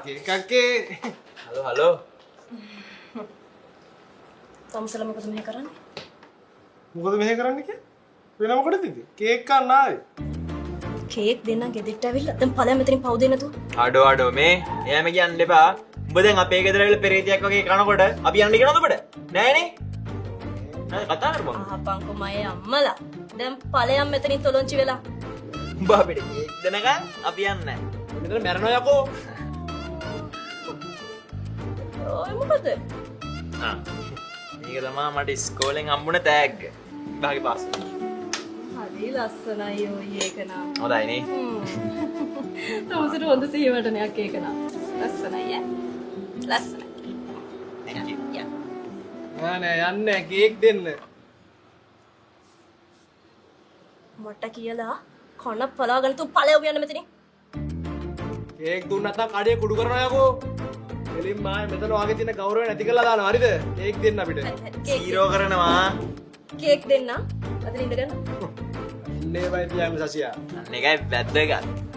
Cake අක්කේ. Hello hello. තමුසලා මොකද මෙහෙ කරන්නේ? මොකද මෙහෙ කරන්නේ කිය? වෙන මොකටද ඉතින්? කේක් කන්න ආවේ. කේක් දෙන්න ගෙදරට ඇවිල්ලා දැන් ඵලයන් මෙතනින් පව් දෙන්න තු. අඩෝ අඩෝ මේ එයාම කියන්න එපා. උඹ දැන් අපේ ගෙදර ඇවිල්ලා පෙරේතයක් වගේ කනකොට අපි යන්න කියනවද උඹට? නෑනේ. නෑ කතා කරපන්. අහපන්කෝ මගේ අම්මලා. දැන් ඵලයන් මෙතනින් තොලොංචි වෙලා. උඹ අපිට කේක් දෙනකන් අපි යන්නේ නෑ. මෙතන මැරෙනවා යකෝ. ඔය මොකද? ආ මේක තමා මට ඉස්කෝලෙන් හම්බුණ තෑග්ග. විභාගේ පාස් වුණා. හරි ලස්සනයි ඔය ඒක නම්. හොඳයි නේ. තමුසට හොඳ සිහිවටනයක් ඒක නම්. ලස්සනයි ඈ. ලස්සනයි. Thank you. යා. නෑ නෑ යන්නේ කේක් දෙන්න. මට කියලා කන පලාගෙන තු ඵලයව යන්න මෙතනින්. කේක් දුන්න නැත්නම් කඩේ කුඩු කරනවා යකෝ. එලින්ම ආයේ මෙතන වාගේ තියෙන ගෞරවය නැති කරලා දානවා හරිද? කේක් දෙන්න අපිට. සීරෝ කරනවා. කේක් දෙන්න. අතන ඉඳගන්න. ඉන්නේ බයි තියාගන්න සසියා. අන්න එකයි වැද්දගත්.